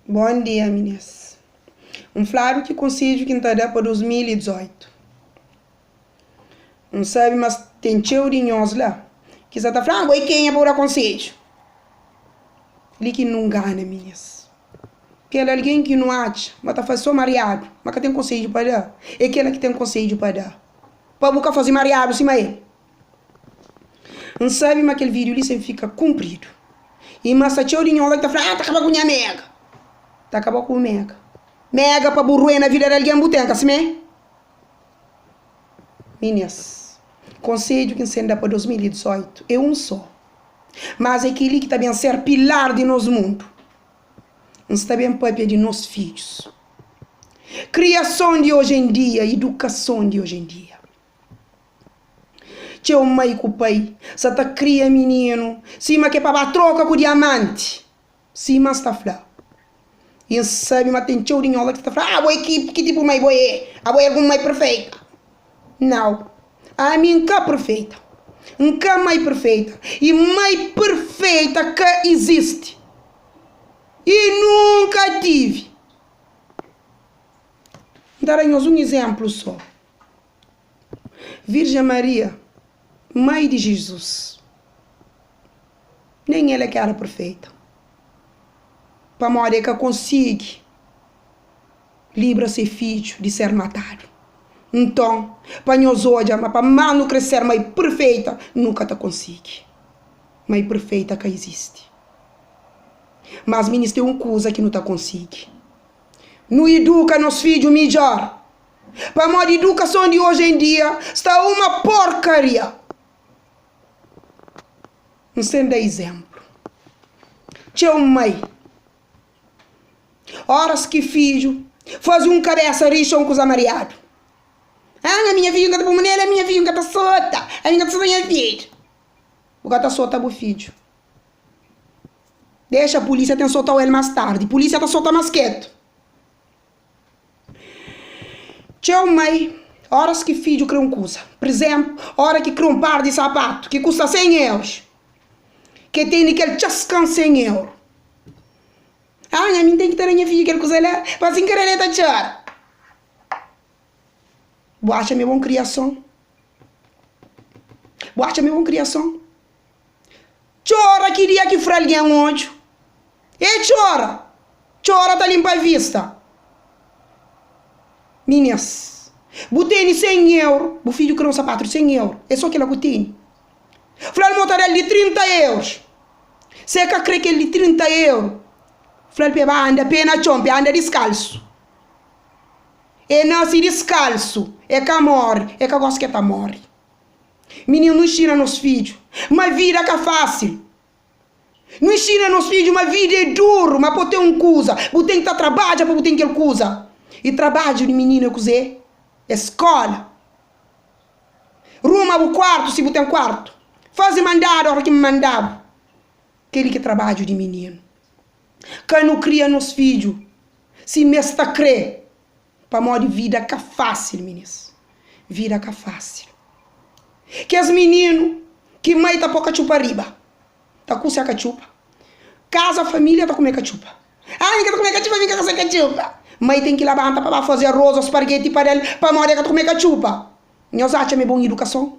Bon dia minis. N fladu ki konsedju ki N ta da pa 2018. N sabe ma ten txeu di nhos la ki sa ta fla, ah bo é kenha pa bu da konsedju? Li ki nu ngana minis. Kel algen ki nu atxa ma ta faze so mariadu, ma ka ten konsedju pa da, é kela ki ten konsedju pa da, pa bu ka faze mariadu sima el. N sabe ma kel vídiu li sen fika kunpridu i ma sta txeu di nhos la ki ta fla, Ah, ta kaba ku nha mega! Ta kaba ku bu mega. Mega pa bu ruena vida di algen bu ten, ka simé? Minis, konsedju ki N sen da pa 2018 é un sô, mas é kel-li ki ta ben ser pilar di nos mundu. N sta ben pâpia di nos fidjus. Kriason di oji en dia, idukason di oji en dia. Txeu mai ku pai sa ta kria mininu sima ke pa ba troka ku diamanti, sima N sta fla. I N sabe ma ten txeu di nhos la ki sta fla, Abo é ki, ki tipu mai bo é? Abo é algun mai perfeita? Nau, ami N ka perfeita. N ka mai perfeita. I mai perfeita ka izisti. I nunka tivi. N ta da nhos un izénplu sô. Virjen Maria, mai di Jizus, nen el é ka éra perfeita, pamodi el ka konsigi libra se fidju di ser matadu. Nton, pa nhos odja ma pa más nu krê ser mai perfeita, nu ka ta konsigi. Mai perfeita ka izisti. Mas minis ten un kuza ki nu ta konsigi, nu iduka nos fidju midjór. Pamodi idukason di oji en dia sta uma porkaria. N sen da izénplu. Txeu mai, óras ki fidju faze un kabésa rixu ô un kuza mariadu, Ah, nha fidju N ka ta pô-mu nel, nha fidju N ka ta sota, ami N ka ta sota nha fidju. Bu ka ta sota bu fidju. Dexa pulísia ten sota-u el más tardi. Pulísia ta sota más ketu. Txeu mai, óras ki fidju krê un kuza, pur izénplu, óra ki krê un par di sapatu ki kusta 100 eurus, ki el tene kel txaskan 100 euru. Ah, nha, mi N ten ki ta da nha fidju kel kuza la, pa sin kre el ta txora. Bu atxa ma é bon kriason? Bu atxa ma é bon kriason? Txora ki dia ki fra algen odju E txora Txora ta limpa vista Minis Bu teni 100 euro Bu fidju kre un sapatu di 100 euro E so kila ku teni Fla-l mo ta da-l di 30 euros Se e ka kre kel di 30 euro Fla-l pa e ba anda pe na txon Pa e anda diskalsu E nasi diskalsu E ka mori E ka gosta ke ta mori. Mininu, nu inxina nos fidju ma vida ka fásil. Nu inxina nos fidju ma vida é duru, ma pa bu ten un kuza, bu ten ki ta trabadja pa bu ten kel kuza. I trabadju di mininu é kuzê? É skóla. Ruma bu kuartu si bu ten kuartu. Faze mandadu óra ki N manda-bu. Kel-li ki é trabadju di mininu. Ka nu kria nos fidju sima es ta krê. Pamodi vida ka fásil minis, vida ka fásil. Kes mininu ki mai ta pô katxupa riba, ta kusia katxupa. Kaza família ta kume katxupa. Ah, mi ka ta kume katxupa, mi ka gosta di katxupa. Mai ten ki labanta pa ba faze arroz ô spargeti pa da-l pamodi el ka ta kume katxupa. Nhos atxa ma é bon idukason?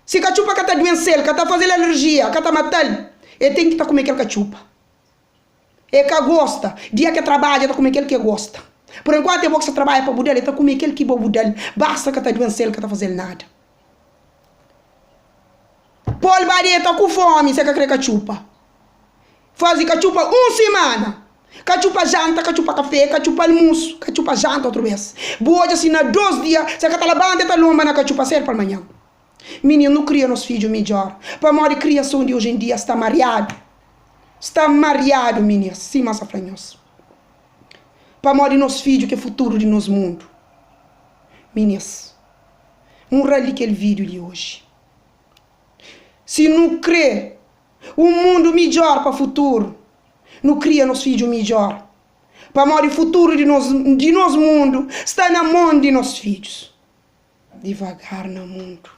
Si katxupa ka ta duense-l, ka ta faze-l alerjia, ka ta mata-l, el ten ki ta kume kel katxupa. E ka gosta. Dia ke trabadja ta kume kel ke gosta. Por enkuantu e bo ki sta trabadja pa bu dal, e ta kume kel ki bo bu dal. Basta ka ta duense-l, ka ta faze-l nada. Pol ba deta ku fomi se ka kre katxupa. Faze katxupa un simana. Katxupa janta, katxupa kafe, katxupa almusu, katxupa janta otru bes. Bu odja si na dos dia se ka ta labanta e ta lomba na katxupa sedu palmanhan. Mininu, nu kria nos fidju midjor, pamodi kriason di oji en dia sta mariadu. Sta mariadu, minis, sima sa fla nhos. Pamodi nos fidju ki é futuru di nos mundu. Minis, mural di kel vídiu li oji. Si nu kre un mundu midjor pa futuru, nu kria nos fidju midjor. Pamodi futuru di nos di nos mundu sta na mon di nos fidjus. Divagar na mundu.